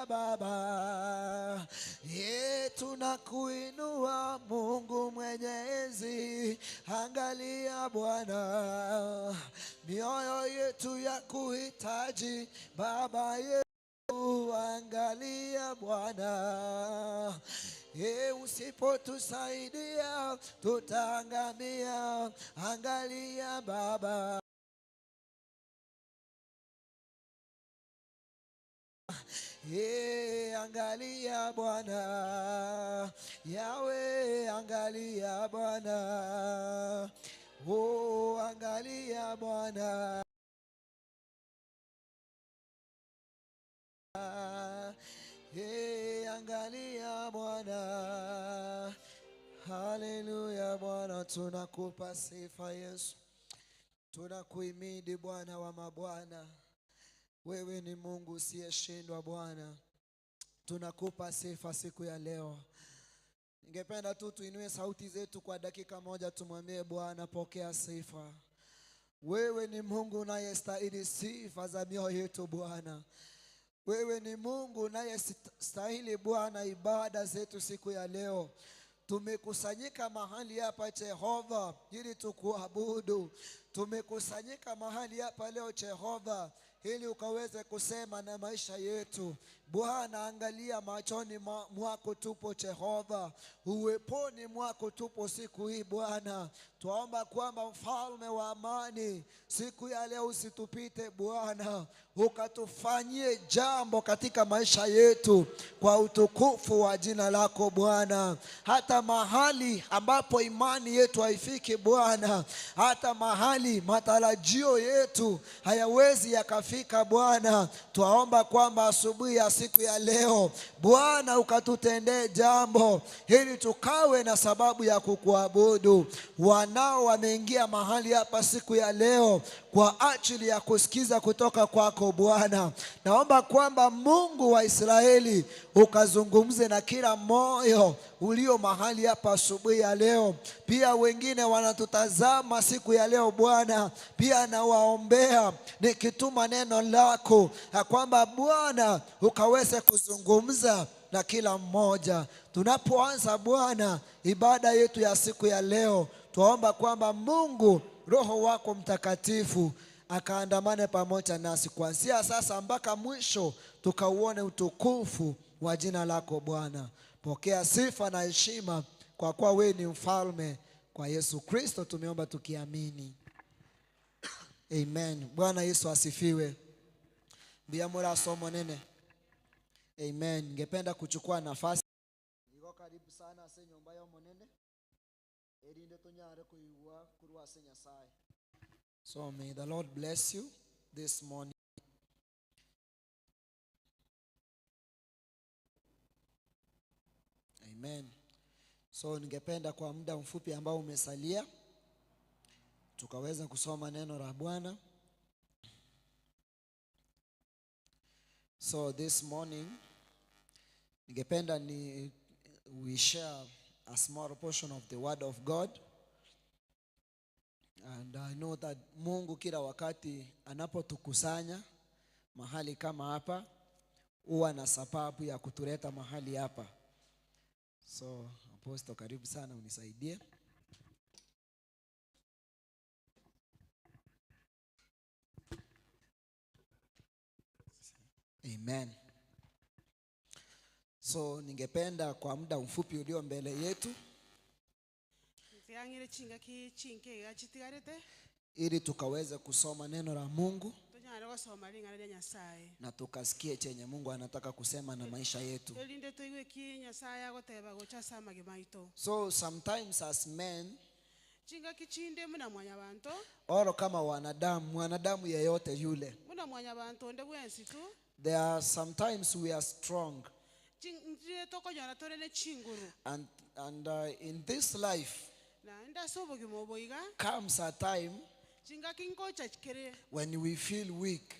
Baba. Ye, tunakuinua Mungu Mwenyezi, angalia Bwana, mioyo yetu ya kuhitaji Baba yetu, angalia Bwana. Ye, usipotusaidia tutaangamia, angalia Baba. Ye, angalia Bwana, Yawe, angalia Bwana, oh, angalia Bwana. Ye, angalia Bwana. Haleluya Bwana, tunakupa sifa Yesu, tunakuhimidi Bwana wa mabwana. Wewe ni Mungu usiyeshindwa Bwana, tunakupa sifa siku ya leo. Ningependa tu tuinue sauti zetu kwa dakika moja, tumwambie Bwana, pokea sifa. Wewe ni Mungu unayestahili sifa za mioyo yetu Bwana. Wewe ni Mungu unayestahili Bwana ibada zetu siku ya leo. Tumekusanyika mahali hapa Jehova ili tukuabudu. Tumekusanyika mahali hapa leo Jehova ili ukaweze kusema na maisha yetu. Bwana, angalia machoni mwako tupo Jehova, uweponi mwako tupo siku hii Bwana. Twaomba kwamba mfalme wa amani, siku ya leo usitupite Bwana, ukatufanyie jambo katika maisha yetu kwa utukufu wa jina lako Bwana. Hata mahali ambapo imani yetu haifiki Bwana, hata mahali matarajio yetu hayawezi yakafika Bwana, twaomba kwamba asubuhi ya siku ya leo Bwana ukatutendee jambo ili tukawe na sababu ya kukuabudu. Wanao wameingia mahali hapa siku ya leo kwa ajili ya kusikiza kutoka kwako Bwana. Naomba kwamba Mungu wa Israeli ukazungumze na kila moyo ulio mahali hapa asubuhi ya leo. Pia wengine wanatutazama siku ya leo Bwana, pia nawaombea nikituma neno lako ya kwamba Bwana ukaweze kuzungumza na kila mmoja. Tunapoanza Bwana ibada yetu ya siku ya leo, twaomba kwamba Mungu Roho wako Mtakatifu akaandamane pamoja nasi kuanzia sasa mpaka mwisho, tukauone utukufu wa jina lako Bwana. Pokea sifa na heshima kwa kuwa wewe ni mfalme. Kwa Yesu Kristo tumeomba tukiamini, amen. Bwana Yesu asifiwe. Biamura somo nene. Amen. Ningependa kuchukua nafasi. Niko karibu sana ase nyumba ya monene. Erinde tonyare kuigwa kurwa ase Nyasaye. So may the Lord bless you this morning. Amen. So ningependa kwa muda mfupi ambao umesalia tukaweza kusoma neno la Bwana. So this morning ningependa ni we share a small portion of the word of God. And I know that Mungu kila wakati anapotukusanya mahali kama hapa huwa na sababu ya kutuleta mahali hapa. So Apostle, karibu sana unisaidie. Amen. So ningependa kwa muda mfupi ulio mbele yetu Tiang'ire chingaki chinke gachitigarete ili tukaweze kusoma neno la Mungu tonyare gosoma ring'ana ria Nyasaye na tukasikie chenye Mungu anataka kusema na maisha yetu. Erinde toigwe ki Nyasaye agoteba gocha ase amagima aito. So sometimes as men Chingaki chinde muna mwanyabanto oro kama wanadamu, mwanadamu yeyote yule, muna mwanyabanto onde bwensi tu there are sometimes we are strong Nchire tokonyora tore ne chinguru and in this life naende ase obogima obo iga comes a time chingaki nkocha kere when we feel weak.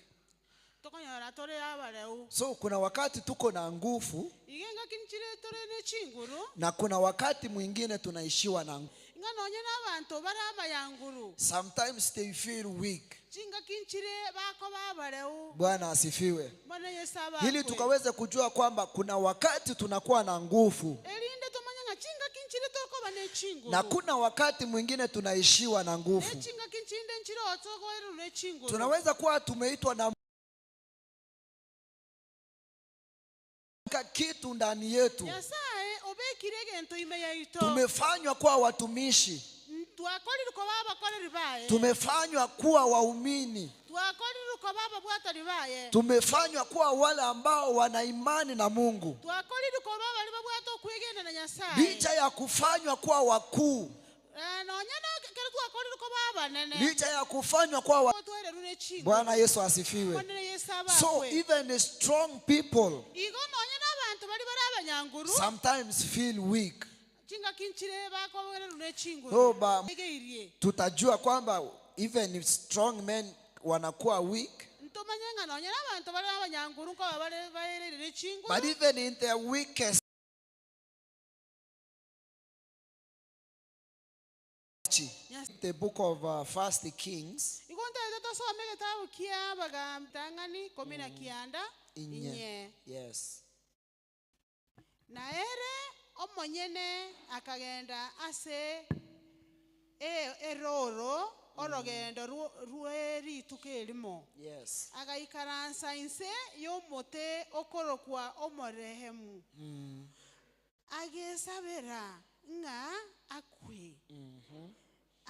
tokonyora tore abareu. So kuna wakati tuko na nguvu Iga engaki nchire tore ne chinguru na kuna wakati mwingine tunaishiwa na nguvu. Ng'a nonye na abanto bare abayanguru. Sometimes they feel weak. Chingaki nchire bako babareu. Bwana asifiwe. Bwana Yesu abakwe. Ili tukaweze kujua kwamba kuna wakati tunakuwa na nguvu. Erinde tumanye ng'a chingaki nchire tokoba ne chinguru. Na kuna wakati mwingine tunaishiwa na nguvu. Ne chingaki nchinde nchire otokoeru ne chinguru. Tunaweza kuwa tumeitwa na kitu ndani yetu. Nyasaye obekire egento ime yaito. Tumefanywa kuwa watumishi. Twakorirwe baba koreri baye. Tumefanywa kuwa waumini. Twakorirwe baba bwatari baye. Tumefanywa kuwa wale ambao wana imani na Mungu. Twakorirwe baba liba bwato kwegena na Nyasaye. Licha ya kufanywa kuwa wakuu. Nonyana kero twakorirwe baba nene. Licha ya kufanywa kuwa Bwana Yesu asifiwe. Bwana Yesu abakwe. So even the strong people Igo nonyana abantu bari bari abanyanguru sometimes feel weak. Chingaki nchire bakobererwa ne chinguru. So, ba, tutajua kwamba even if strong men wanakuwa weak, Ntomanye ng'a nonyana abantu bari abanyanguru ko bare baerere chinguru. But even in their weakest, Yes. The book of First Kings. Igonta tosome getabu kia bagamtangani 19 Inye. Yes. Na ere omonyene akagenda ase eroro orogendo rwerituko erimo. Yes. Agaikaransa inse yomote okorokwa omorehemu. Agesabera ng'a akwe.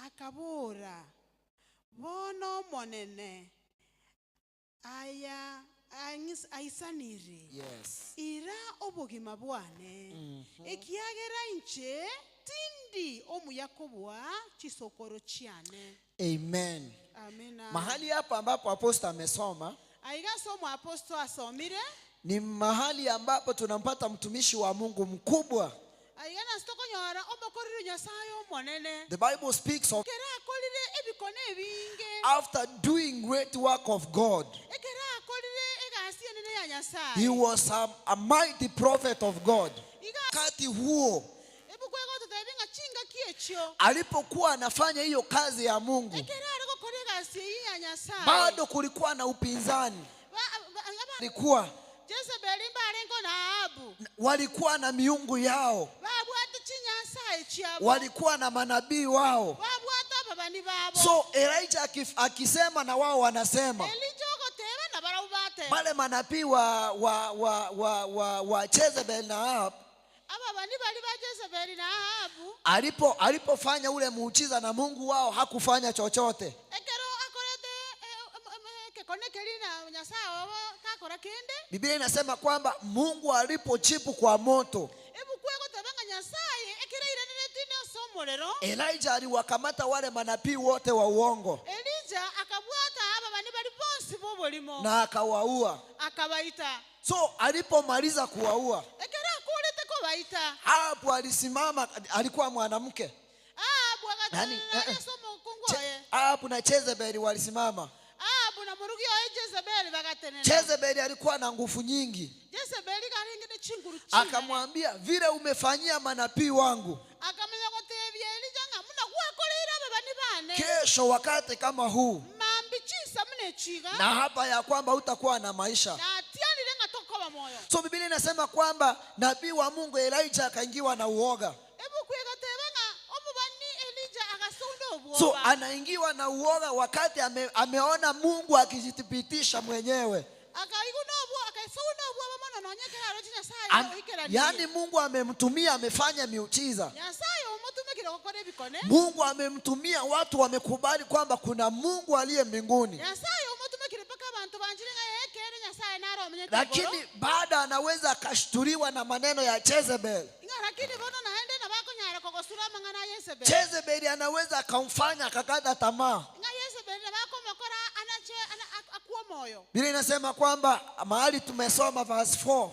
Akabora bono monene aya aisanire. Yes. Ira obogima bwane. Ekiagera inche tindi omuyakobwa chisokoro chiane. Amen. Amina. Mahali hapa ambapo aposto amesoma, aiga somo aposto asomire, ni mahali ambapo tunampata mtumishi wa Mungu mkubwa. Aiga nasitokonyora omokorire Nyasaye omonene. The Bible speaks of Kera akorire ebikone ebinge. after doing great work of God. Ekera akorire egasi enene ya Nyasaye. He was a mighty prophet of God. Wakati huo Ebukwego tutebinga chinga kiechio. alipokuwa anafanya hiyo kazi ya Mungu, Ekera arigokora egasi ya Nyasaye, bado kulikuwa na upinzani. Alikuwa Jezebeli mbarengo na Ahabu. Walikuwa na miungu yao. Babwata chinyasaye chiabo. Walikuwa na manabii wao. Babwata babani babo. So Elijah akisema na wao wanasema. Elijah ogoteba na barabate. Wale manabii wa Jezebel na Ahab. Ababani bali ba Jezebeli na Ahabu. Alipofanya ule muujiza na Mungu wao hakufanya chochote. Ekero akorete kekone na Nyasaye wabo takora kende. Biblia inasema kwamba Mungu alipojibu kwa moto, Elijah aliwakamata wale manabii wote wa uongo. Elijah akabwata ababani bali bonsi bobolimo. Na akawaua. Akabaita. So alipomaliza kuwaua, ekera akorete kobaita. Hapo alisimama, alikuwa mwanamke. Ahabu akatana somo kungoye. Ahabu na Jezebeli walisimama. Ahabu na murugi oye Jezebeli bakatenena. Jezebeli alikuwa na nguvu nyingi. Jezebeli karingene chinguru chine. Akamwambia vile umefanyia manabii wangu, Akamenya gotebia Elijah ng'a muna gwakoreire ababani bane. Kesho wakati kama huu, Mambi chisa mune chiga. na hapa ya kwamba utakuwa na maisha. Na tianire ng'a tokoba moyo. So Biblia inasema kwamba nabii wa Mungu Elijah akaingiwa na uoga. Ebu kwegoteba ng'a omubani Elijah agasunda obwoba. So anaingiwa na uoga wakati ameona Mungu akijithibitisha mwenyewe. Yaani Mungu amemtumia, amefanya miujiza. Mungu amemtumia, watu wamekubali kwamba kuna Mungu aliye mbinguni. Lakini baada anaweza akashtuliwa na maneno ya Jezebel. Jezebel anaweza akamfanya akakata tamaa. Biblia inasema kwamba mahali tumesoma verse 4.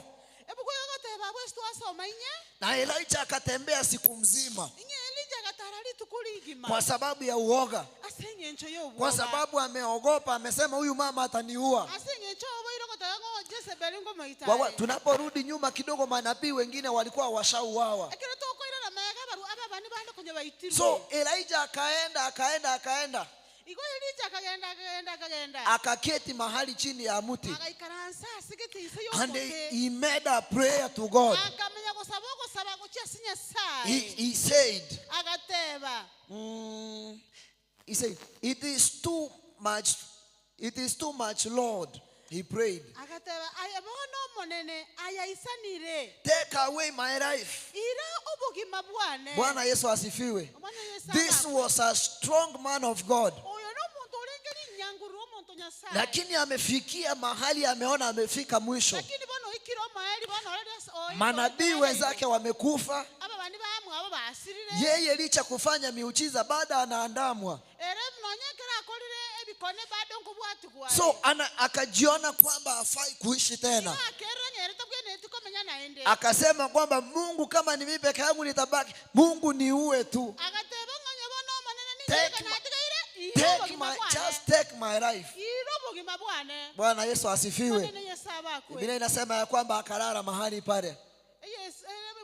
Na Elijah akatembea siku mzima kwa sababu ya uoga. Kwa sababu ameogopa, amesema huyu mama ataniua. Kwa tunaporudi nyuma kidogo, manabii wengine walikuwa washauawa. Konye baitirwe. So Elijah akaenda akaenda akaenda, Igo Elija akagenda akagenda akagenda. Akaketi mahali chini ya mti Agaikaransa asigete ise and y'omote. he made a prayer to God. Akamenya gosaba ogosaba gochia ase Nyasaye. He said, Agateba. He said, "It is too much, it is too much, Lord." He prayed. Agateba aya bono omonene ayaisanire. "Take away my life." Ira obogima bwane. Bwana Yesu asifiwe. Omwana Yesu This abakwe. was a strong man of God. Oyo n'omuntu orengeri nyanguru omuntu Nyasaye. Lakini amefikia mahali ameona amefika mwisho. Lakini bono oikire omaeri bono orere Manabii wenzake wamekufa. aba bandi bamwe abo basirire. Yeye licha kufanya miujiza bado anaandamwa. Ere nonyekera akorire ebikone bado nkobwati gwaye. So akajiona kwamba hafai kuishi tena. Akerera nyere tabwene tukomenya naende. Akasema kwamba Mungu, kama ni mimi peke yangu nitabaki, Mungu niue tu. Agateba ng'onye bono omonene Take ninjeka natigaire ira Take obogima my, bwane. just take my life. Ira obogima bwane. Bwana Yesu asifiwe. Monene Yesu abakwe. Biblia inasema ya kwamba akalala mahali pale. Yes,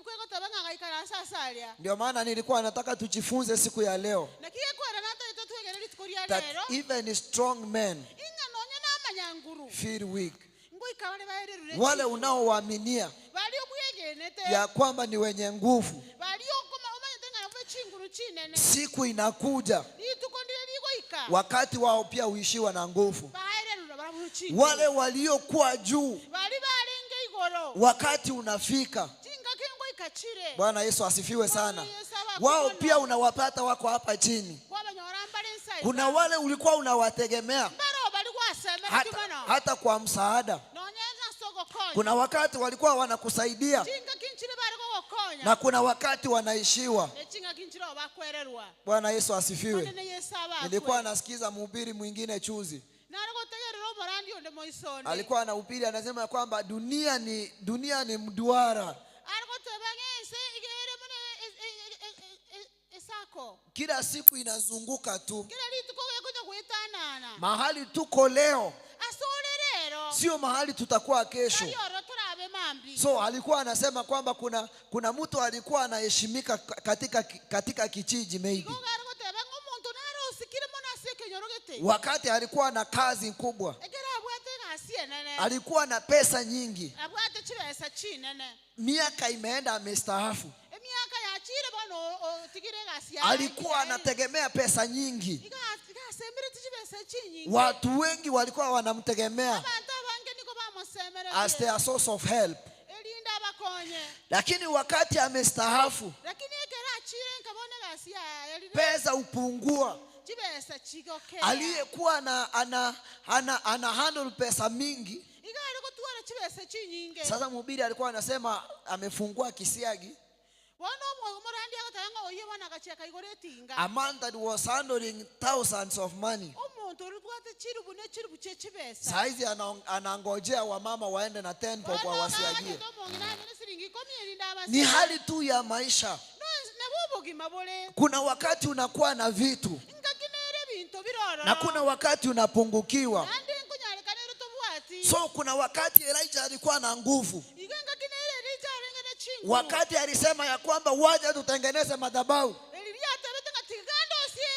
kwegoteba ng'a agaikaransa ase aria. Ndio maana nilikuwa nataka tujifunze siku ya leo Naki ekwera nataete twegere rituko ria that rero. even strong men Ing'a nonye n'amanyanguru. feel weak. Ngoika bare baererure. Wale unaowaaminia Bari obwegenete. ya kwamba ni wenye nguvu, Bari okoma omanyete ng'a nabo chinguru chinene. siku inakuja Rituko ndire rigoika. wakati wao pia huishiwa na nguvu. Baererura barabura chinguru. Wale waliokuwa juu, Bari barenge igoro. wakati unafika. Chingaki ngoika chire. Bwana Yesu asifiwe sana. Bwana Yesu abakwe Wao mono. pia unawapata wako hapa chini. Kwabanyora mbare inside. Kuna wale ulikuwa unawategemea Mbaro bari gwasemera hata, kimono. hata kwa msaada. Nonyeza sogokonya. Kuna wakati walikuwa wanakusaidia Chingaki nchire bari gogokonya. na kuna wakati wanaishiwa. Echingaki nchire obakwererwa. Bwana Yesu asifiwe. Monene Yesu abakwe. Nilikuwa nasikiza mhubiri mwingine chuzi, Naragotegerera omorandi onde moisonde. alikuwa anahubiri anasema ya kwamba dunia ni mduara, Arigoteba ng'ense igere mune esako. Kila siku inazunguka tu. Kila rituko gekuja gwitanana. Mahali tuko leo Asore rero. sio mahali tutakuwa kesho. Tari oro turabe mambi. So alikuwa anasema kwamba kuna mtu alikuwa anaheshimika katika kijiji maybe, Igo garigoteba ng'omonto narosikire mono ase ekenyoro gete. wakati alikuwa na kazi kubwa, Ekero abwate egasi enene. Alikuwa na pesa nyingi, Abwate chibesa chinene. Miaka imeenda, amestaafu, Emiaka yachire bono otigire egasi yaye. Alikuwa anategemea pesa nyingi. Igasemire chibesa chinyinge. Watu wengi walikuwa wanamtegemea Abantu abange niko bamosemere. As their source of help, Erinda abakonye. Lakini wakati amestaafu, Lakini ekero achire nkabona egasi yaye erire. Pesa hupungua. Chibesa chigokea. Aliyekuwa ana handle pesa mingi Igari gotwara chibesa chinyinge. Sasa mhubiri alikuwa anasema amefungua kisiagi, Bono omorandi agoteba ng'a oye bono agachia igoro etinga. A man that was handling thousands of money, Omonto oribwate chirubu ne chirubu chie chibesa. saizi anangojea wamama waende na 10 bob wawasiagie. Omong'ina anyore siringi ikomi erinda abasiagie. Ni hali tu ya maisha. Nabo obogima bore. Kuna wakati unakuwa na vitu Ngaki nere ebinto birororo. Na kuna wakati unapungukiwa. Naende nkonyarekana ere tobwati. So kuna wakati Elijah alikuwa na nguvu, Igo ngaki nere Elijah arenge ne chinguru. wakati alisema ya kwamba waja tutengeneze madhabahu, Eliria atabete ng'a tiganda osie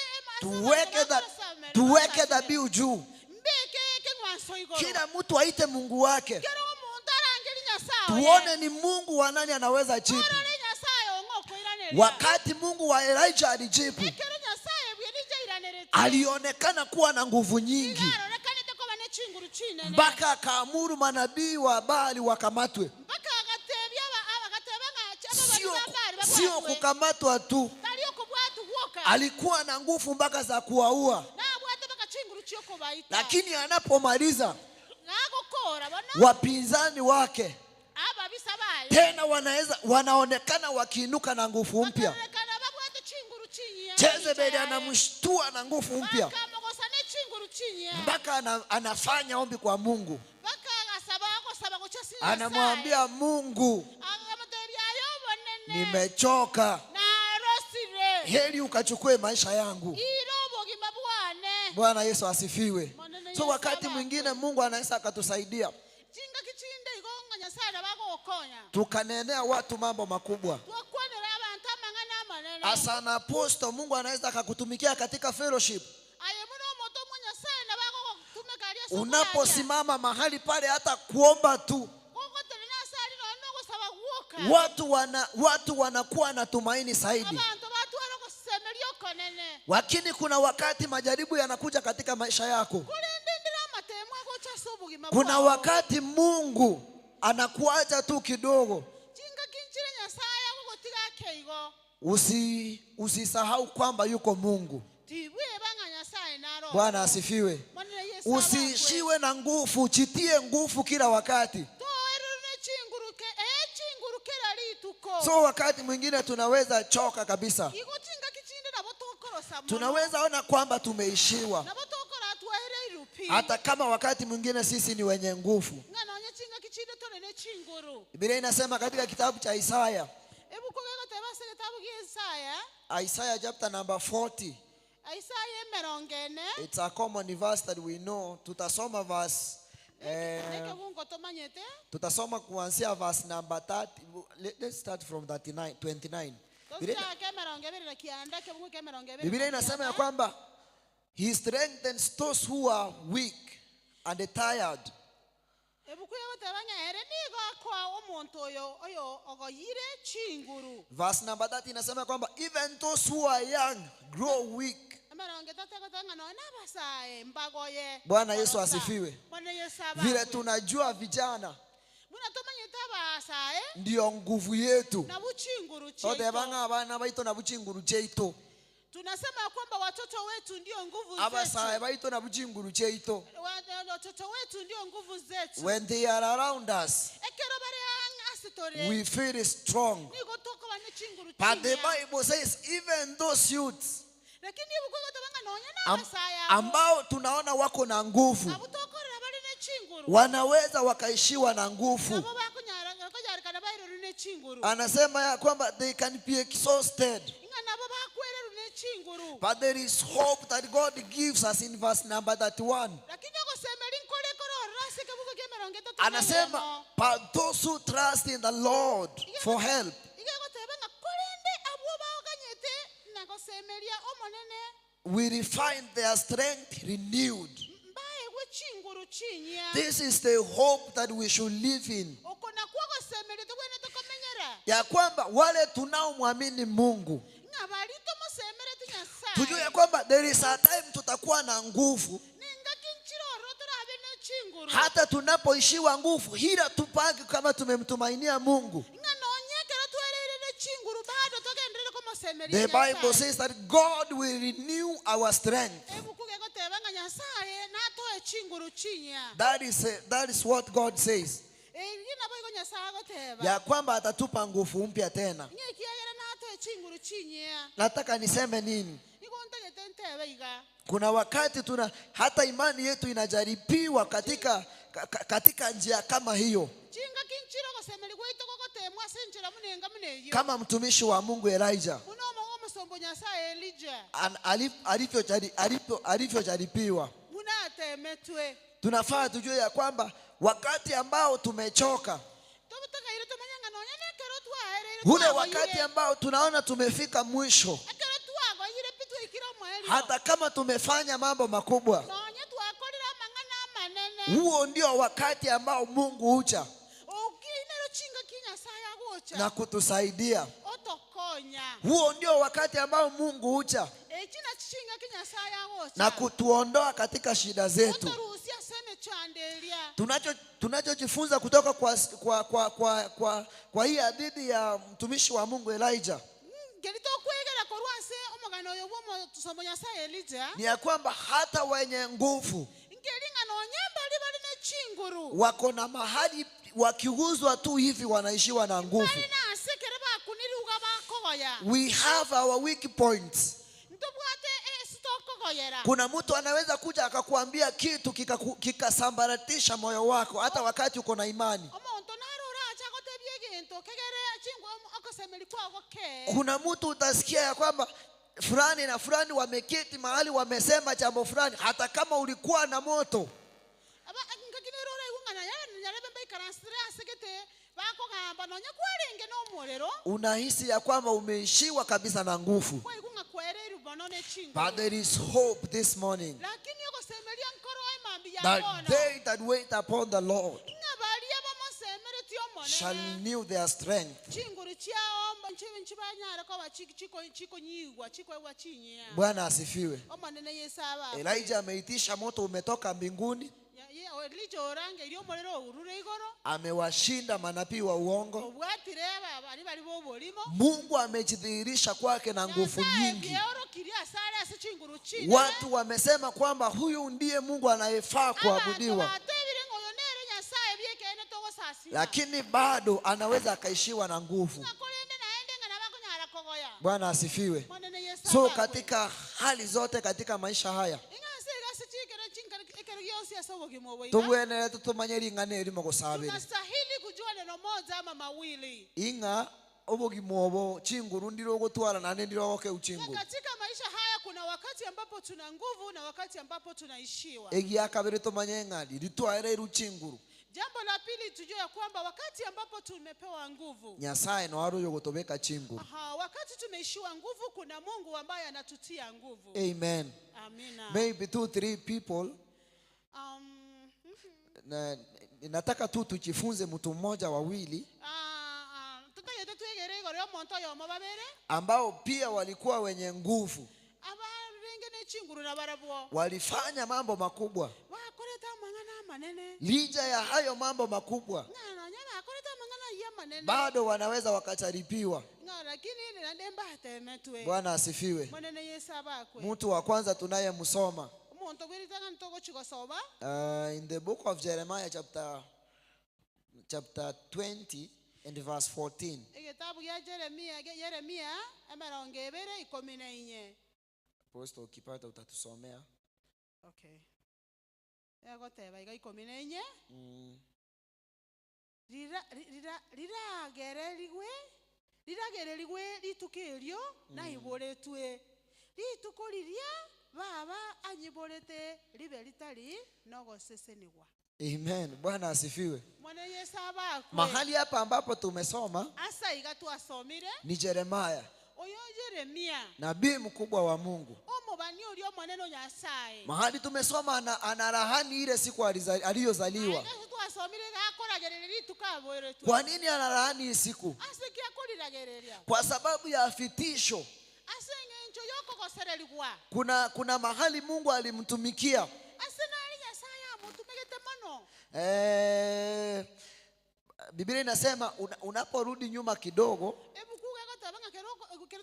tuweke dhabihu juu, mbeke ekeng'wanso igoro. Kila mtu aite Mungu wake, Kero omonto arangeri Nyasaye. Tuone ni Mungu wa nani anaweza jibu. Orore Nyasaye ong'okoiraneria. Wakati Mungu wa Elijah alijibu, Ekero Nyasaye bwe Elijah airanerete. Alionekana kuwa na nguvu nyingi Igarorekanete koba ne chinguru chinene. Mpaka akaamuru manabii wa Baali wakamatwe. Mpaka agatebia agateba ng'a aba Sio, bari ba Baali sio babwatwe. kukamatwa tu, Tari okobwatu gwoka. Alikuwa na nguvu mpaka za kuwaua, Nabwate mpaka chinguru chiokobaita. Lakini anapomaliza Ng'agokora bono wapinzani wake ababisa baye. Tena wanaonekana wakiinuka na nguvu mpya. Bakarorekana babwate chinguru chinyia. Jezebeli anamshtua na nguvu mpya Bakamogosa ne chinguru chinyia. Mpaka anafanya ombi kwa Mungu, Mpaka agasaba agosaba gocha ase Nyasaye. Anamwambia Mungu, Akamutebia aye obonene. nimechoka, Narosire. Heri ukachukue maisha yangu. Ira obogima bwane. Bwana Yesu asifiwe. Maneno So Yesu wakati abakwe. mwingine Mungu anaweza akatusaidia Chingaki chinde igo ng'a Nyasaye nabagokonya. Tukanenea watu mambo makubwa, Twakwanera abantu amang'ana amanene. As an apostle, Mungu anaweza akakutumikia katika fellowship. Aye muno omoto omonyasaye nabagogotumeka aria ase okoraria. Unaposimama mahali pale, hata kuomba tu, Gogotenena ase ari nonya na ogosaba gwoka. watu wanakuwa na tumaini zaidi. Abanto batwara ogosemeria okonene. Lakini kuna wakati majaribu yanakuja katika maisha yako. Korende ndire amatemo agocha ase obogima Kuna bwao. wakati Mungu anakuacha tu kidogo. Chingaki nchire Nyasaye agogotiga ake igo. Usisahau kwamba yuko Mungu. Tibweba ng'a Nyasaye naro. Bwana asifiwe. Mwanene Yesu abakwe. Usiishiwe na nguvu, jitie nguvu kila wakati. Toererwe nechinguruke echingurukera rituko. So wakati mwingine tunaweza choka kabisa, Igo chingaki chinde nabo tokorosa mono. tunaweza ona kwamba tumeishiwa, Nabo tokora twahere irupi. hata kama wakati mwingine sisi ni wenye nguvu. Ng'a nonye chingaki chinde tore nechinguru. Biblia inasema katika kitabu cha Isaya, Ebuku gegoteba ase egetabu gia Isaya. Isaiah chapter number 40. Isaya emerongo ene. It's a common verse that we know. Tutasoma verse Nekebungo tomanyete. tutasoma kuanzia verse number 30. Let's start from 39, 29. Biblia Tochake emerongo ebere na kianda kebungu kia emerongo ebere Biblia na inasema ya kianda. kwamba he strengthens those who are weak and tired. Ebuku egoteba ng'a ere nigo akoa omonto oyo oyo ogoyire chinguru. Verse number 30 inasema kwamba even those who are young grow weak. Emerongo etato egoteba ng'a nonye abasae mbagoye. Bwana Yesu Korosa. asifiwe. Bwana Yesu Vile abakwe. tunajua vijana Buna tomanyete abasae ndio nguvu yetu. nabo chinguru Toteba chetu. ng'a abana baito nabo chinguru cheito. Tunasema kwamba watoto wetu ndio nguvu Abasae zetu. baito nabo chinguru cheito. Watoto wetu ndio nguvu zetu. When they are around us, Ekero bare ang'e ase tore. we feel strong. Nigo tokoba ne chinguru But the chinya. Bible says even those youths Lakini ebuku egoteba ng'a nonye na abasae abo. ambao tunaona wako na nguvu Abo tokorera bare ne chinguru. wanaweza wakaishiwa na nguvu. Nabo bakonyarikana baireru ne chinguru. Anasema ya kwamba they can be exhausted. Ng'a nabo bakwereru ne chinguru. But there is hope that God gives us in verse number 31. Lakini ogosemeri nkore korora ase ekebugo kia emerongo etato na Anasema, eyemo. but those who trust in the Lord for help Iga egoteba ng'a korende abwo baoganyete na gosemeria omonene will find their strength renewed. mbaegwe chinguru chinya. This is the hope that we should live in. Oko nakwo ogosemeria tobwenerete tokomenyera. Ya kwamba wale tunaomwamini Mungu Ng'a bari tomosemerete tujue Nyasaye. ya kwamba there is a time tutakuwa na nguvu, Ningaki nchiroro torabe ne chinguru. hata tunapoishiwa nguvu, hila tupange kama tumemtumainia Mungu. Ng'a nonye ekero twerire ne chinguru bado togenderere komosemeria The Bible Nyasaye. says that God will renew our strength. Ebuku gegoteba ng'a Nyasaye natoe chinguru chinya. That is what God says. Eri nabo igo Nyasaye agoteba. Ya kwamba atatupa nguvu mpya tena. Ng'a ekiagera natoe chinguru chinya. Nataka niseme nini? Igo ntagete ntebe iga. Kuna wakati tuna hata imani yetu inajaribiwa katika njia kama hiyo, Chingaki nchiro gosemeri gwaito gogotemwa ase enchera munenga muneyo. kama mtumishi wa Mungu Elijah Muno omogo omosombo Nyasaye Elijah. alivyojaribiwa. Buna atemetwe. Tunafaa tujue ya kwamba wakati ambao tumechoka, Tobotakaire tomanye ng'a nonye nekero twaereire ule twagoyire. wakati ambao tunaona tumefika mwisho, Ekero twagoyire pi twaikire omoerio. hata kama tumefanya mambo makubwa, Nonye twakorire amang'ana amanene. huo ndio wakati ambao Mungu huja Okinero chingaki Nyasaye agocha. na kutusaidia. Otokonya. Huo ndio wakati ambao Mungu huja Eki nachi chingaki Nyasaye agocha. na kutuondoa katika shida zetu. Otorusia ase emechando eria. Tunachojifunza kutoka kwa hii hadithi ya mtumishi wa Mungu Elijah Ngeri tokwegera korwa ase omogano oyo bwa omosomo Nyasaye Elijah. ni ya kwamba hata wenye nguvu Ngeri ng'a nonye mbari bari ne chinguru. wako na mahali wakiguzwa tu hivi wanaishiwa na nguvu. Bari na ase ekero bakuniruga bakogoya. We have our weak points. Ntobwate ase tokogoyera. Kuna mtu anaweza kuja akakuambia kitu kikasambaratisha moyo wako hata wakati uko na imani. Omonto naro oracha agotebia egento kegere chingwa okosemeri kwago ke. Kuna mtu utasikia ya kwamba fulani na fulani wameketi mahali wamesema jambo fulani, hata kama ulikuwa na moto. Aba ngaki nero oraigwa ng'a nyarebe mbaikaransire ase gete bakoga Kogamba nonya kwarenge n'omuriro unahisi ya kwamba umeishiwa kabisa na nguvu. Kwaigwa kwererwa bono ne But chinguru there is hope this morning lakini ogosemeria nkoro emambi ya that bono they that wait upon the Lord ng'a baria bamosemeretie shall omonene renew their strength. Chinguru chiao nchibanyare koba chikonyigwa chikoegwa chinyia. Bwana asifiwe. Omonene Yesu aba Elijah ameitisha moto umetoka mbinguni, Elija orangeire omorero ourure igoro amewashinda manabii wa uongo. Obwatire bari bari boborimo. Mungu amejidhihirisha kwake na nguvu Nyasaye nyingi. byeorokirie asare ase chinguru chinene. Watu wamesema kwamba huyu ndiye Mungu anayefaa Abanto kuabudiwa, batebire ng'a oyo nere Nyasaye biekene togosasima lakini bado anaweza akaishiwa na nguvu. Ng'a korende naende ng'a nabakonyara kogoya. Bwana asifiwe. Monene Yesu So abakwe. katika hali zote katika maisha haya Ing'a ase egasi chikere chinkere ekero gionsi ase obogima obo iga tubwenere tutumanye ring'ana erimo gosabere tunastahili kujua neno moja ama mawili ing'a obogima obo chinguru ndiro ogotwara nande ndiro ogokeu Na chinguru. katika maisha haya kuna wakati ambapo tuna nguvu na wakati ambapo tunaishiwa. Egia kabere tumanye ng'a riri twaereiru chinguru Jambo la pili tujue ya kwamba wakati ambapo tumepewa nguvu, Nyasaye noaro yogotobeka chinguru. Aha, wakati tumeishiwa nguvu kuna Mungu ambaye anatutia nguvu. Amen. Amina. Maybe two three people na, nataka tu tujifunze mtu mmoja wawili tutagete twegere igoro omonto oyomo babere ambao pia walikuwa wenye nguvu, abarenge nechinguru na barabwo walifanya mambo makubwa. bakorete amang'ana amanene Licha ya hayo mambo makubwa, ng'a nonya bakorete amang'ana aywo amanene bado wanaweza wakacharibiwa. ng'a lakini nande mbatemetwe. Bwana asifiwe. Monene Yesu abakwe. Mtu wa kwanza tunayemsoma Omonto bweritanga ntogochigosoba in the book of Jeremiah chapter 20 and verse 14. Egetabu gia Jeremia Yeremia emerongo ebere ikumi na inye. Apostle, ukipata utatusomea. Okay, egoteba iga 14. Riragererigwe riragererigwe rituko erio naiboretwe rituko riria baba anyiborete ribe ritari nogosesenigwa. Amen. Bwana asifiwe. Mwana Yesu abakwe. Mahali hapa ambapo tumesoma asa iga twasomire ni Jeremiah, oyo Jeremia nabii mkubwa wa Mungu. Omobani oria omonene Nyasaye. Mahali tumesoma anarahani ile siku aliyozaliwa. Aiga twasomire gakoragereria rituko aboretwe. Kwa nini anarahani hii siku? Ase ki akoriragereria? Kwa sababu ya vitisho. Ase eng'encho yokogosererigwa. Kuna mahali Mungu alimtumikia. Ase nari Nyasaye amotumegete mono. Biblia inasema unaporudi nyuma kidogo Ebuku gegoteba ng'a kero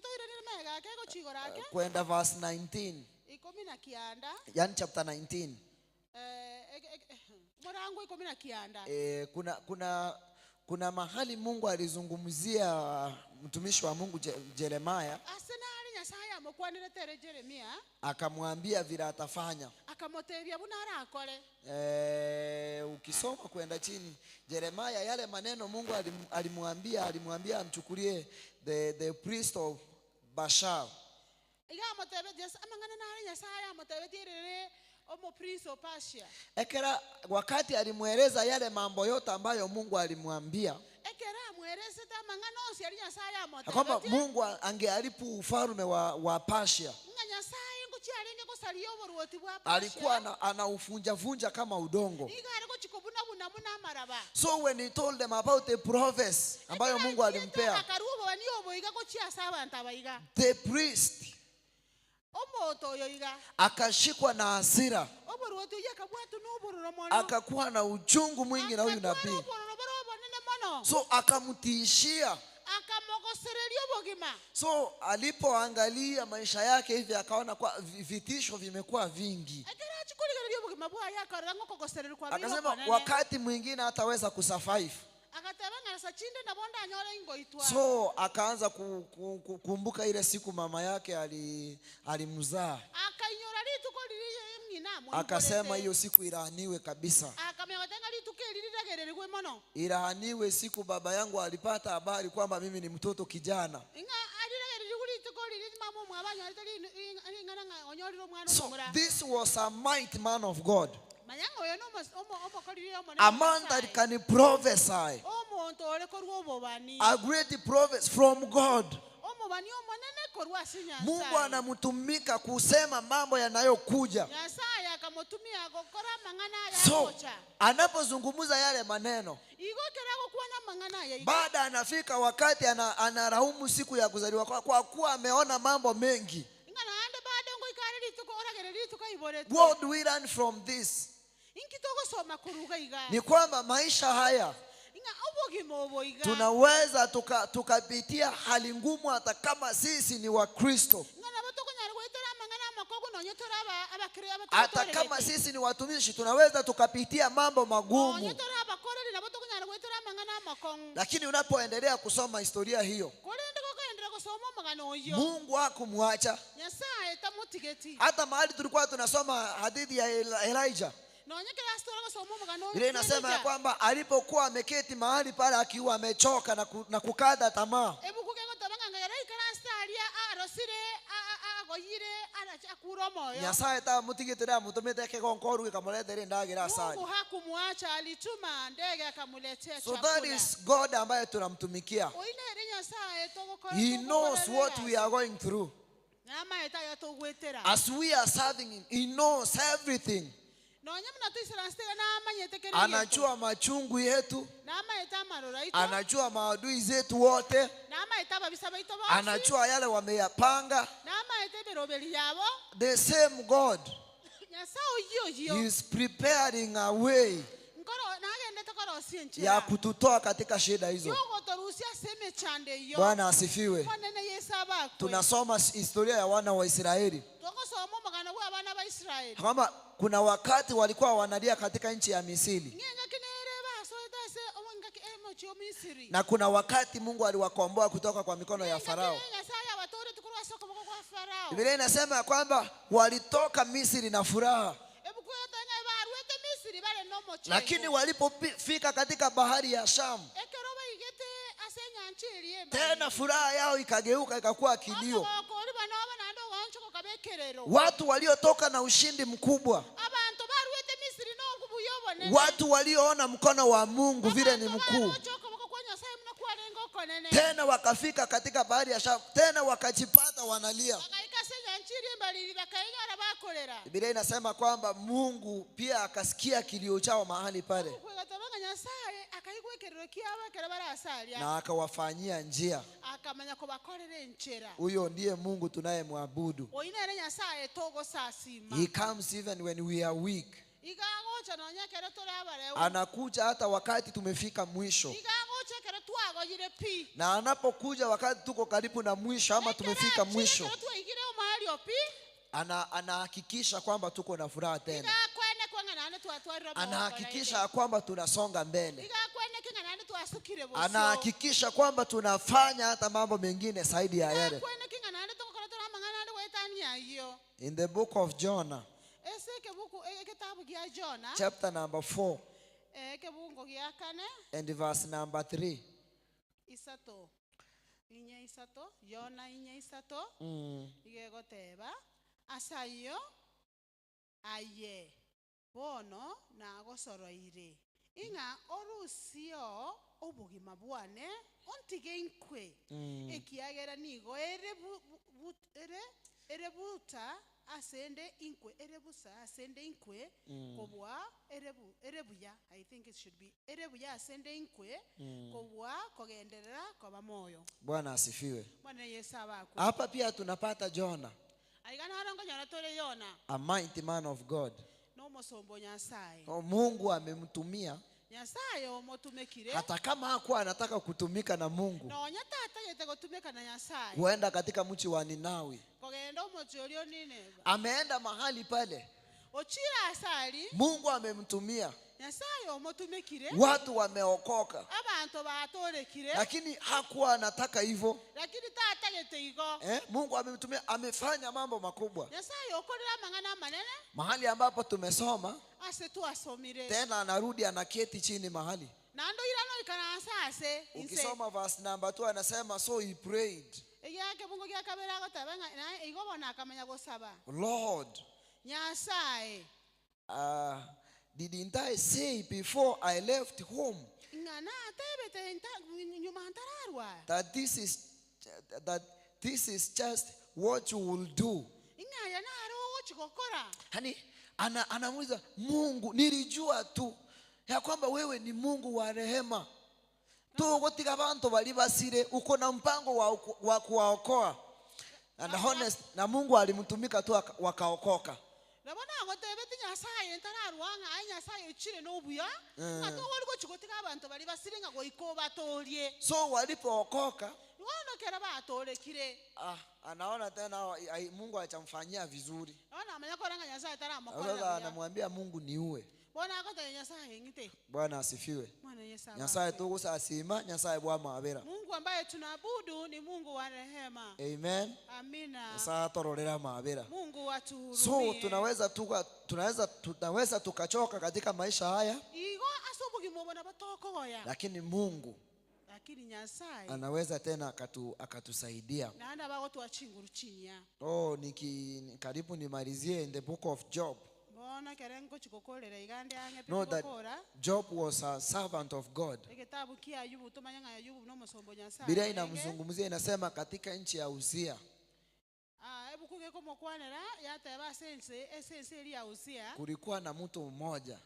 toirerire magega ake egochigora ake kwenda verse 19, 19. yani chapter 19. Murango 19. Kuna mahali Mungu alizungumzia mtumishi wa Mungu Jeremiah, Ase nari Nyasaye amokwanire tere Jeremia akamwambia vile atafanya. Akamotebia buna arakore. Ukisoma kwenda chini Jeremiah, yale maneno Mungu alimwambia amchukulie the priest of Bashar. Iga amotebe Yesu amang'ana nare Nyasaye amotebe tierere omo prince of Persia. Ekera wakati alimweleza yale mambo yote ambayo Mungu alimwambia, Ekera amwerezete amang'ana onsi ari Nyasaye amotebe kwamba Mungu angeharibu ufalme wa Persia. Ng'a Nyasaye ngochiarenge gosaria oboruoti bwa Persia. Alikuwa anaufunja-vunja kama udongo. Iga are gochikobuna-buna muna amaraba. So when he told them about the prophecy ambayo Ekera Mungu achiete alimpea, akaruo bani oboiga gochiasa abantu abaiga. the priest Omoto oyo iga. akashikwa na hasira, Oboruoti oyo akabwatwa n'obororo mono. akakuwa na uchungu mwingi na huyu Akatwara nabii. obororo boro obonene mono. So akamtishia. Akamogosereria obogima. So alipoangalia maisha yake hivi akaona kwa vitisho vimekuwa vingi. Ekero achikorigereria obogima bwaye akarora ng'okogosererwa kwa biro Akasema okonene. wakati mwingine hataweza kusurvive. Akateba ng'a asa chinde nabo ndanyore ingoitwa. So akaanza kukumbuka ile siku mama yake alimzaa. Akainyora rituko riri ng'ina amoiborete. Akasema hiyo siku ilaaniwe kabisa. Akamenya gotenga rituko eri riragererigwe mono. Ilaaniwe siku baba yangu alipata habari kwamba mimi ni mtoto kijana. Ng'a ariragererigwe rituko riri mama omwabanyorete ring'ana ng'a onyorire omwana So omomura. this was a mighty man of God. Manyanga oyo n'omokorire omonene A man that Nyasaye. can prophesy. Omonto ore korwa obobani. A great prophet from God. Omobani omonene korwa ase Mungu Nyasaye. anamtumika kusema mambo yanayokuja. Nyasaye akamotumia gokora amang'ana aya So agocha. anapozungumza yale maneno, Igo kera gokwana amang'ana aya igo. baada anafika wakati anaraumu siku ya kuzaliwa kwa kuwa ameona mambo mengi. Ing'ana ande bado ngoikare rituko oragere rituko iboretwe. What do we learn from this? Inki togosoma kuruga iga. Ni kwamba maisha haya Ing'a obogima obo iga. tunaweza tukapitia hali ngumu hata kama sisi ni Wakristo, Ing'ana bo tokonyara goetera amang'ana amakogo nonye tore abakire hata kama sisi ni watumishi tunaweza tukapitia mambo magumu. Nonye tore abakoreri nabo tokonyara goetera amang'ana amakong'u. Lakini unapoendelea kusoma historia hiyo, Korende gokoenderera gosoma omogano oyo. Mungu hakumwacha. Nyasaye tamotigeti. Hata mahali tulikuwa tunasoma hadithi ya Elijah, Nonye kera ase tore gosoma omogano oyo ile inasema ya Elijah. kwamba alipokuwa ameketi mahali pale akiwa amechoka na kukata tamaa, Ebuku gegoteba ng'a ng'era ikara ase aria arosire, agoyire, akure omoyo. Nyasaye tamutigite amutumite kegonkoru gikamuretera endagira asali. Mungu hakumwacha, alituma ndege akamuletea So that chakula. is God ambaye tunamtumikia. Oinere Nyasaye togokora He knows what we are going through. Namaete aya togwetera. As we are serving him, he knows everything. Nonye muna tuisiransitega namanyete kere gento. Anajua machungu yetu, Namaete amaroro aito. anajua maadui zetu wote, Namaete ababisa baito bonsi. anajua yale wameyapanga. Namaete emeroberi yabo. The same God, Nyasaye oyio oyio. he is preparing a way Nkoro nagendete korosia enchera. ya kututoa katika shida hizo. Yogotorusia ase emechando eyo. Bwana asifiwe. Monene Yesu abakwe. Tunasoma historia ya wana wa Israeli Togosoma omogano bwa abana ba Israeli. kwamba kuna wakati walikuwa wanalia katika nchi ya Misri, Ng'engaki nere basoete ase omongaki emochi o Misiri. na kuna wakati Mungu aliwakomboa kutoka kwa mikono ya Farao. Nyasaye abatorete korwa ase okoboko kwa Farao. Biblia inasema ya kwamba walitoka Misri na furaha, Ebuku yotanga barwete Misiri bare n'omochego. lakini walipofika katika bahari ya Shamu, Ekero baigete ase enyancha eria embari. tena furaha yao ikageuka ikakuwa kilio. Omogoko oria banoba naende ogoonchoka okaba ekerero. Watu waliotoka na ushindi mkubwa, Abantu barwete Misiri n'obuya obonene. watu walioona mkono wa Mungu vile ni Abantu mkuu, baroche okoboko kwa Nyasaye muna kwarenge okonene. tena wakafika katika bahari ya Shamu, tena wakajipata wanalia. Bagaika ase enyancha eria embariri bakainyora bakorera. Biblia inasema kwamba Mungu pia akasikia kilio chao mahali pale Okwegataba ng'a Nyasaye akaigwa ekerero kiabo ekero barasaria. na akawafanyia njia. Akamanya kobakorera enchera. Huyo ndiye Mungu tunayemwabudu. Oinere Nyasaye togosasima. He comes even when we are weak. Igagocha nonya ekero tore abareu. Anakuja hata wakati tumefika mwisho, Igagocha ekero twagoyire pi. na anapokuja wakati tuko karibu na mwisho ama Ekero tumefika achire mwisho, ekero twaigire omoerio pi. anahakikisha kwamba tuko na furaha tena, Igakwene kwang'a naende twatwarire omogoko anahakikisha naende. ya kwamba tunasonga mbele, Igakwene king'a naende twasukire bosio. anahakikisha kwamba tunafanya hata mambo mengine zaidi ya yale. Igakwene king'a naende togokora tore amang'ana naende goetania ayio. In the book of Jonah, Ase ekebuku eketabu gia Jona, chapter number 4 ekebungo gia kane, and verse number 3. isato. Inye isato, Jona inye isato. Igegoteba asayo aye bono nagosoroire ing'a orusio obogima bwane ontige inkwe ekiagera nigo ere ere buta asende inkwe ere busa asende inkwe kobwa ere buya. I think it should be ere buya asende inkwe kobwa kogenderera koba moyo. Bwana asifiwe. Bwana Yesu abakwe. Hapa pia tunapata Jonah, Aigana harongo nyora tore Yona a mighty man of God. no mosombo Nyasaye. Mungu amemtumia Nyasaye omotumekire. hata kama hakuwa anataka kutumika na Mungu, Nonya tata yete gotumeka na Nyasaye. kuenda katika mji wa Ninawi. Kogenda omochi orio Nineva. Ameenda mahali pale, Ochira asali Mungu amemtumia, Nyasaye omotumekire. watu wameokoka, Abantu batorekire. lakini hakuwa anataka hivyo. Lakini tata yete igo. Mungu amemtumia, amefanya mambo makubwa. Nyasaye okorera amang'ana manene. Mahali ambapo tumesoma Ase twasomire. tena anarudi anaketi chini mahali. Nando irano ikaransa ase. Ukisoma verse number 2 anasema so he prayed, Eyake Mungu gyakabera gotaba na igo bona akamanya gosaba. Lord, Nyasaye. Didn't I say before I left home that this is just what you will do? Yani anamuuliza Mungu, nilijua tu ya kwamba wewe ni Mungu wa rehema. Tugotiga bantu bali basire, uko na mpango wa kuwaokoa. And honest, na Mungu alimtumika tu wakaokoka. So walipookoka, anaona tena Mungu atamfanyia vizuri. Sasa anamwambia Mungu niue. Bwana asifiwe. Nyasaye tugusa asima, Nyasaye bwa abera. Mungu ambaye tunaabudu ni Mungu wa rehema. Amen. Amina. Nyasaye atororera maabera. Mungu atuhurumie. So tunaweza tukachoka katika maisha haya. Lakini Mungu, lakini Nyasaye anaweza tena akatusaidia. Oh, karibu nimalizie in the book of Job. Know that Job was a servant of God. Biblia inamzungumzia, inasema katika nchi ya Uzia kulikuwa na mtu mmoja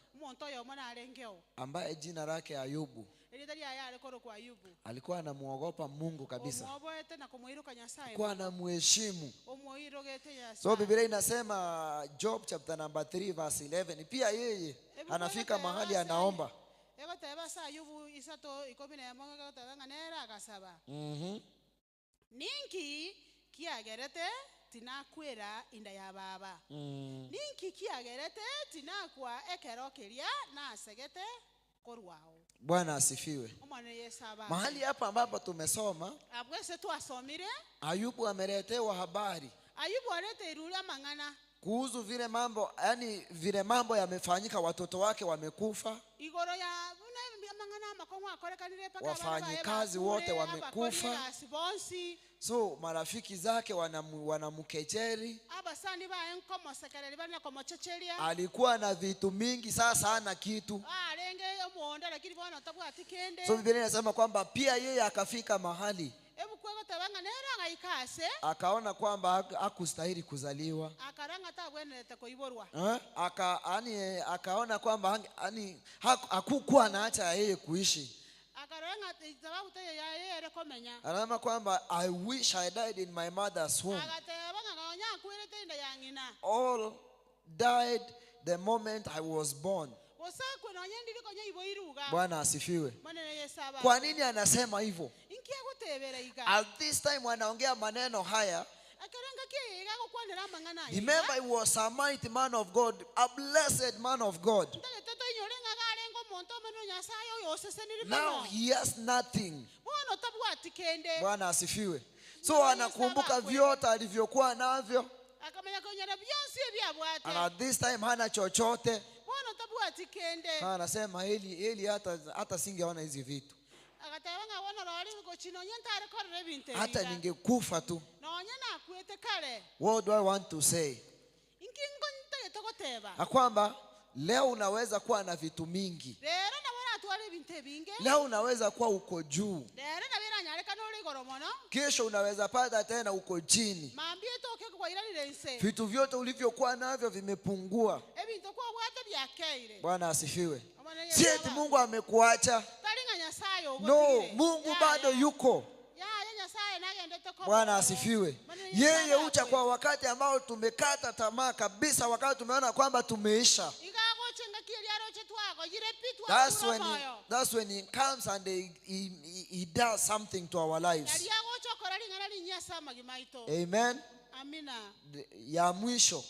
ambaye jina lake Ayubu. Alikuwa anamuogopa Mungu kabisa. Alikuwa anamheshimu. So Biblia inasema Job chapter number 3 verse 11. Pia yeye anafika mahali anaomba. Ninki kiagerete tinakwera inda ya baba. Ninki kiagerete tinakwa ekero keria nasegete korwao. Bwana asifiwe. Mahali hapa ambapo tumesoma, Ayubu ameletewa habari. Ayubu alete mangana kuhusu vile mambo, yani vile mambo yamefanyika, watoto wake wamekufa. Igoro ya mangana makongo akorekanire paka wafanyikazi wote wamekufa. So marafiki zake wanamkejeli. Alikuwa na vitu mingi, sasa hana kitu. So Biblia inasema kwamba pia yeye akafika mahali akaona kwamba hakustahili kuzaliwa. Akaona kwamba hakukuwa na haja yeye kuishi. Anasema kwamba I wish I died in my mother's womb. All died the moment I was born. Bwana asifiwe. Kwa nini anasema hivyo? At this time wanaongea maneno haya. Remember, he was a mighty man of God, a blessed man of God. Now he has nothing. Bwana asifiwe. So anakumbuka vyote alivyokuwa navyo. And at this time hana chochote. Anasema heli hata singeona hizi vitu. Hata ningekufa tu. What do I want to say? Kwamba leo unaweza kuwa na vitu mingi. Leo unaweza kuwa uko juu. Kesho unaweza pata tena uko chini. Vitu vyote ulivyokuwa navyo vimepungua. Bwana asifiwe. Si eti Mungu amekuacha. No, Mungu bado yuko. Bwana asifiwe. Yeye huja kwa wakati ambao tumekata tamaa kabisa, wakati tumeona kwamba tumeisha. That's when he comes and he does something to our lives. Amen. Ya mwisho,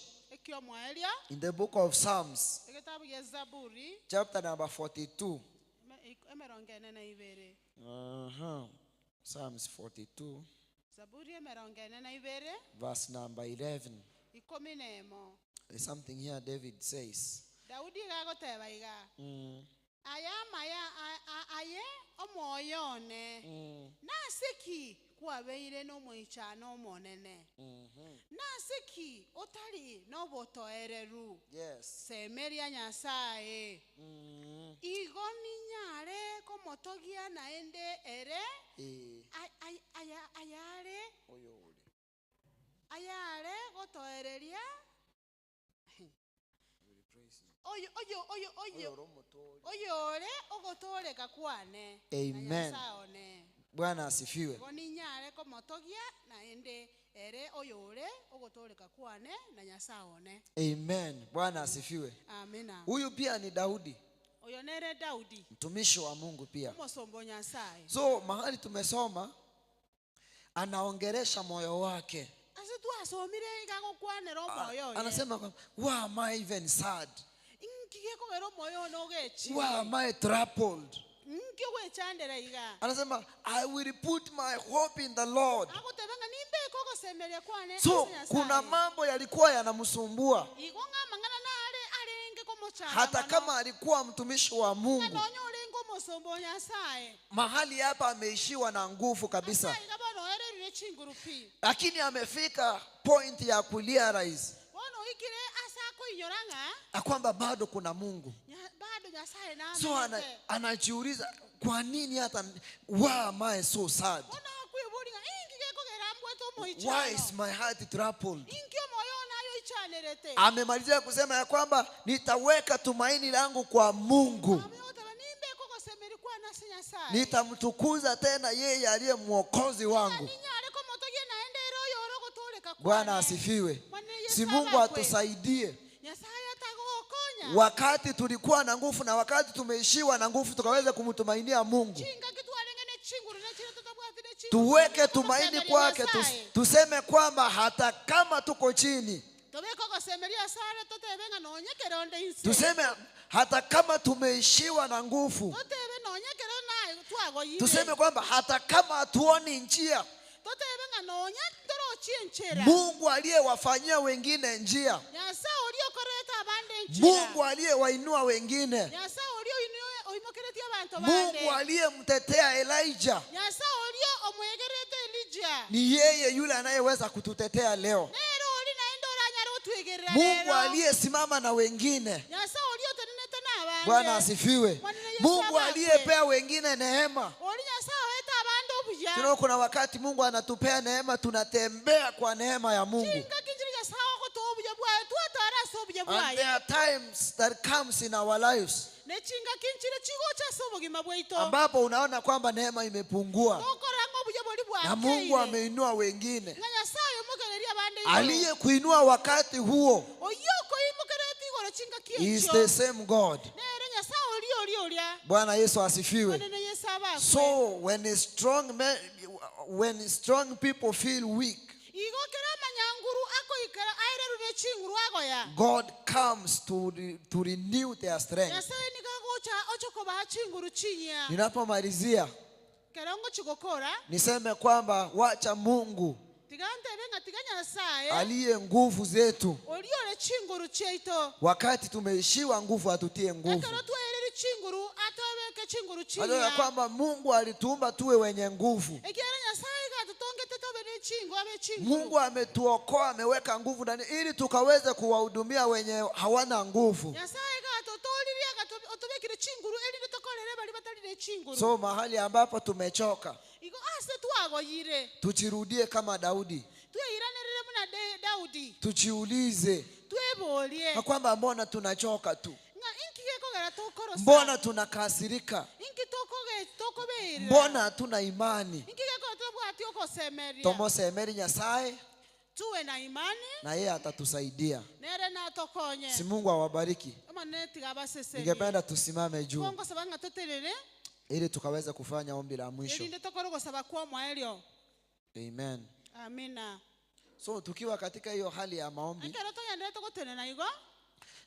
in the book of Psalms, chapter number 42. Psalms 42, verse number 11. There's something here David says. Kwabeire n'omuichano omonene. Nasiki otari n'obotoereru. Yes. Semeria Nyasaye. Igo ninyare komotogia naende ere. Ayare. Ayare gotoereria. Oyo oyo oyo oyo. Oyore ogotoreka kwane. Amen. Bwana asifiwe. Igo ninyare komotogia naende ere oyore ogotoreka kwane na Nyasaye one. Amen. Bwana asifiwe. Amina. Huyu pia ni Daudi. Oyo nere Daudi. Mtumishi wa Mungu pia. Omosombo Nyasaye. So mahali tumesoma anaongeresha moyo wake. Ase twasomire igagokwanera omoyo oye. Anasema kwamba why am I even sad? Nkigekogera omoyo nogechi. Why am I troubled? Nkigwechandera iga. Anasema I will put my hope in the Lord. Agotebanga nimbeko gosemeria kwane. So kuna mambo yalikuwa yanamsumbua. Igo ng'amang'ana nare arenge komochanda. Hata kama alikuwa mtumishi wa Mungu. Nonyo orengo omosombo Nyasaye. Mahali hapa ameishiwa na nguvu kabisa. Lakini amefika point ya kurealize ya kwamba bado kuna Mungu. So anajiuliza kwa nini hata why am I so sad? Why is my heart troubled? Amemalizia kusema ya kwamba nitaweka tumaini langu kwa Mungu. Nitamtukuza tena yeye aliye mwokozi wangu. Bwana asifiwe. Si Mungu atusaidie. Wakati tulikuwa na nguvu na wakati tumeishiwa na nguvu tukaweza kumtumainia Mungu. Tuweke tumaini kwake, tuseme kwamba hata kama tuko chini, tuseme hata kama tumeishiwa na nguvu, tuseme kwamba hata kama hatuoni njia, Mungu aliyewafanyia wengine njia, Mungu aliyewainua wengine, Mungu aliyemtetea Elijah, ni yeye yule anayeweza kututetea leo. Mungu aliyesimama na wengine, Bwana asifiwe. Mungu aliyepea wengine neema. Tunaona kuna wakati Mungu anatupea neema, tunatembea kwa neema ya Mungu. And there are times that comes in our lives ambapo unaona kwamba neema imepungua na Mungu ameinua wengine. Aliyekuinua wakati huo is the same God. Bwana Yesu asifiwe. So when strong men, when strong people feel weak, God comes to renew their strength. Ninapomalizia niseme kwamba wacha Mungu aliye nguvu zetu, wakati tumeishiwa nguvu atutie nguvu. Najua kwamba Mungu alituumba tuwe wenye nguvu. Mungu ametuokoa, ameweka nguvu ndani ili tukaweze kuwahudumia wenye hawana nguvu. So mahali ambapo tumechoka, tujirudie kama Daudi. Tujiulize kwamba mbona tunachoka tu, mbona tunakasirika, mbona hatuna imani. Tomosemeri Nyasaye, tuwe na imani na yeye atatusaidia. Si Mungu awabariki. Ningependa tusimame juu ili tukaweza kufanya ombi la mwisho. Amen. Amina. So tukiwa katika hiyo hali ya maombi,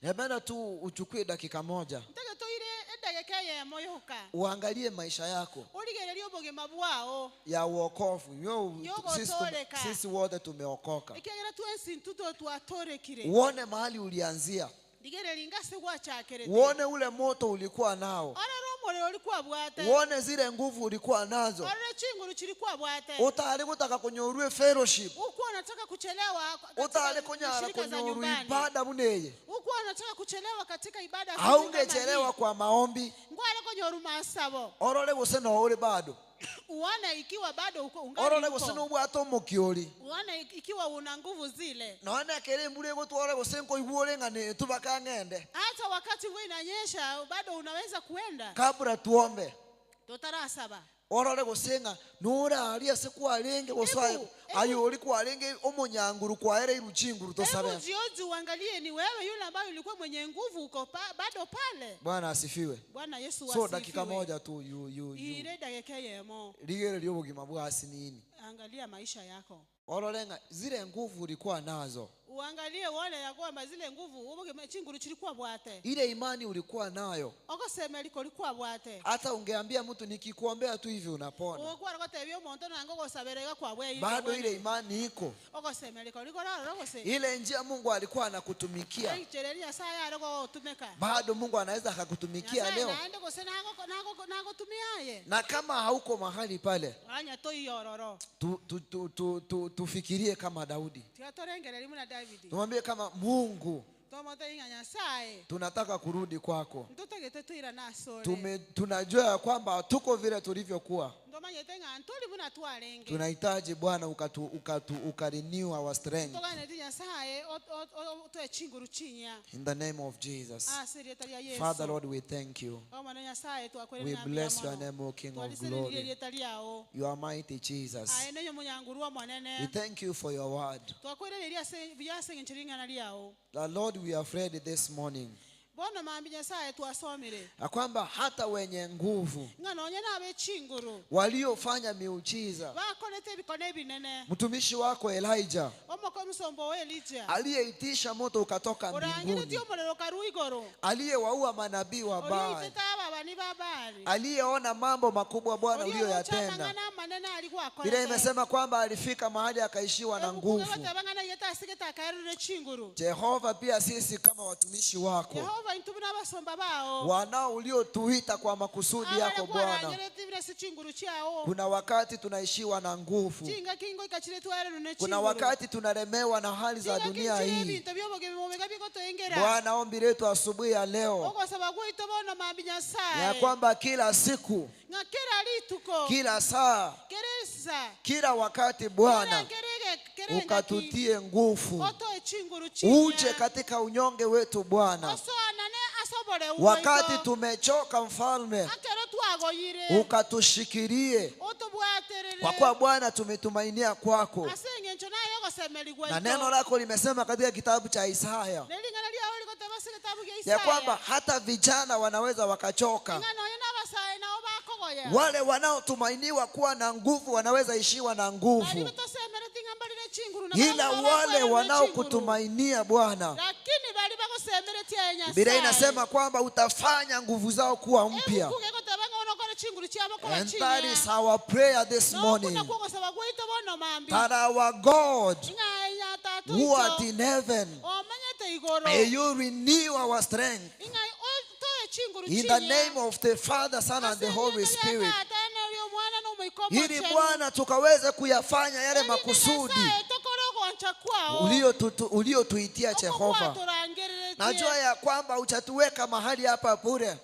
ningependa tu uchukue dakika moja uangalie maisha yako ya wokovu. Sisi wote tumeokoka. Uone mahali ulianzia, uone ule moto ulikuwa nao, Omorero orikwabwate. Uone zile nguvu ulikuwa nazo. Orore chinguru chirikwabwate. Utari gutaka kunyorwe fellowship. Ukuwa unataka kuchelewa Utari katika kunyara shirika za kunyorwa nyumbani. ibada muneye. Ukuwa unataka kuchelewa katika ibada Haungechelewa kwa maombi. Ngwale konyoru masabo. Orore gose no uri bado. Uone ikiwa bado uko ungali Orore gose uko. no bwate omokiori. Uone ikiwa una nguvu zile. None kere mbura egotwara gose nkoigwa ore ng'a tubaka ng'ende. Hata wakati mvua inanyesha bado unaweza kuenda. Kabla tuombe. Totarasaba. Orore gose ng'a norari ase kwarenge gose ayo ori kwarenge omonyanguru kwaere iruchinguru tosabe. Hebu jioji uangalie ni wewe yule ambaye ulikuwa mwenye nguvu uko bado pale. Bwana asifiwe. Bwana Yesu asifiwe. So dakika moja tu you you you. Ile dakika yemo. Ligere lyobugima bwasi nini? Angalia maisha yako. Orore ng'a zile nguvu ulikuwa nazo. Uangalie wale ya kwamba zile nguvu ubuge chinguru chilikuwa bwate. Ile imani ulikuwa nayo. Ogoseme liko likuwa bwate. Hata ungeambia mtu nikikuombea tu hivi unapona. Ogwa rokotebyo omonto nango gosaberega kwa bwe. Bado ile imani iko. Ogoseme liko liko rogose. Ile njia Mungu alikuwa anakutumikia. Bado Mungu anaweza akakutumikia leo. Na kama hauko mahali pale, tufikirie kama Daudi. Tumwambie kama Mungu, tunataka kurudi kwako. Tunajua kwamba tuko vile tulivyokuwa. Tunahitaji Bwana ukarenew our strength. In the name of Jesus. Father Lord, we thank you. We bless your name, O King of glory. You are mighty, Jesus. We thank you for your word. The Lord, we have read this morning. Ya kwamba hata wenye nguvu waliofanya miujiza, mtumishi wako Elijah aliyeitisha moto ukatoka mbinguni, aliyewaua manabii wa Baali, aliyeona mambo makubwa Bwana uliyoyatenda. Biblia imesema kwamba alifika mahali akaishiwa na nguvu. Jehova, pia sisi kama watumishi wako wanao uliotuita kwa makusudi yako Bwana, kuna wakati tunaishiwa na nguvu, kuna wakati tunalemewa na hali za dunia hii. Bwana, ombi letu asubuhi ya leo ya kwamba kila siku, kila saa, kila wakati Bwana ukatutie nguvu, uje katika unyonge wetu Bwana. Wakati tumechoka Mfalme, ukatushikilie, kwa kuwa Bwana tumetumainia kwako. Na neno lako limesema katika kitabu cha Isaya ya kwamba hata vijana wanaweza wakachoka, wale wanaotumainiwa kuwa na nguvu wanaweza ishiwa na nguvu, ila wale wanaokutumainia Bwana, Biblia inasema kwamba utafanya nguvu zao kuwa mpya. And that is our prayer this morning, that our God who art in heaven, may you renew our strength. In the name of the Father, Son and the Holy Spirit. Ili Bwana tukaweze kuyafanya yale makusudi uliotuitia Jehova. Najua ya kwamba hujatuweka mahali hapa bure.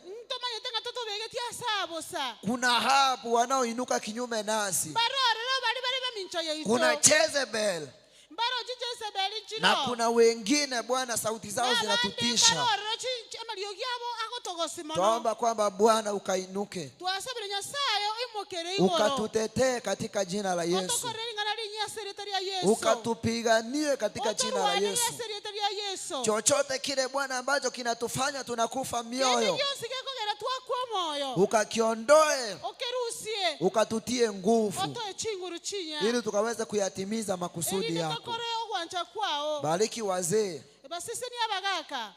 Kuna Ahabu wanaoinuka kinyume nasi, kuna Jezebel, na kuna wengine Bwana sauti zao zinatutisha. Tuomba kwamba Bwana ukainuke, ukatutetee katika jina la Yesu, ukatupiganie katika jina la Yesu. Chochote kile Bwana ambacho kinatufanya tunakufa mioyo, ukakiondoe, ukatutie nguvu, ili tukaweze kuyatimiza makusudi yako. Bariki wazee,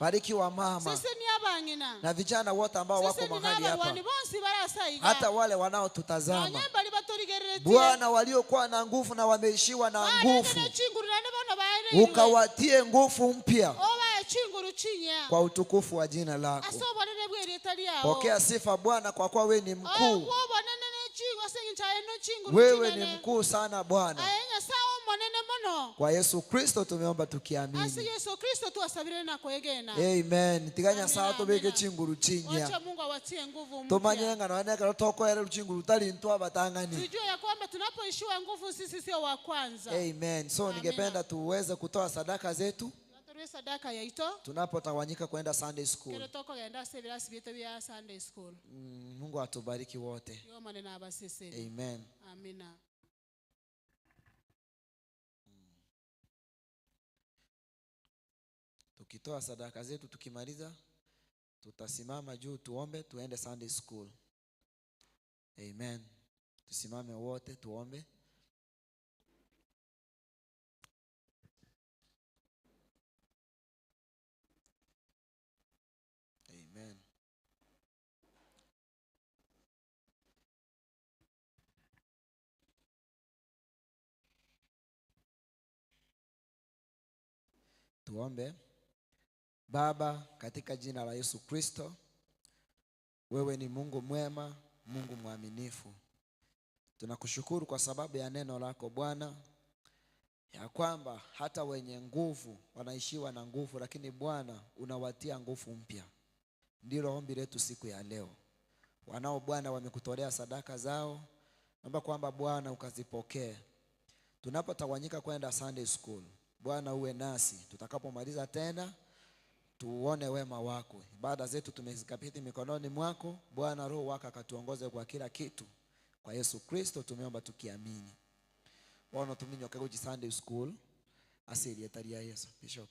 bariki wa mama na vijana wote ambao wako mahali hapa, hata wale wanaotutazama Bwana, waliokuwa na nguvu na wameishiwa na nguvu, ukawatie nguvu mpya, Kwa utukufu wa jina lako. Pokea sifa Bwana kwa kuwa wewe ni mkuu. Wewe ni mkuu sana Bwana. Kwa Yesu Kristo tumeomba tukiamini. Amen. Tiganya sawa tobeke chinguru chinya. Tumanyenga na waneka toko chinguru tali ntwa batangani. Tujue ya kwamba tunapoishiwa nguvu sisi sio wa kwanza. Amen. So ningependa tuweze kutoa sadaka zetu. Sadaka yaito. Tunapotawanyika kwenda Sunday school. Sunday school. Mungu atubariki wote. Amen. Amina. Tukitoa sadaka zetu tukimaliza tutasimama juu tuombe tuende Sunday school. Amen. Tusimame wote tuombe. Amen. Tuombe. Baba, katika jina la Yesu Kristo, wewe ni Mungu mwema, Mungu mwaminifu. Tunakushukuru kwa sababu ya neno lako Bwana, ya kwamba hata wenye nguvu wanaishiwa na nguvu, lakini Bwana unawatia nguvu mpya. Ndilo ombi letu siku ya leo. Wanao Bwana wamekutolea sadaka zao, naomba kwamba Bwana ukazipokee. Tunapotawanyika kwenda Sunday school, Bwana uwe nasi. Tutakapomaliza tena tuone wema wako. Ibada zetu tumezikabidhi mikononi mwako Bwana, Roho wako akatuongoze kwa kila kitu. Kwa Yesu Kristo tumeomba tukiamini. Bwana tuminyoke kuji Sunday school asili ya Yesu. Bishop.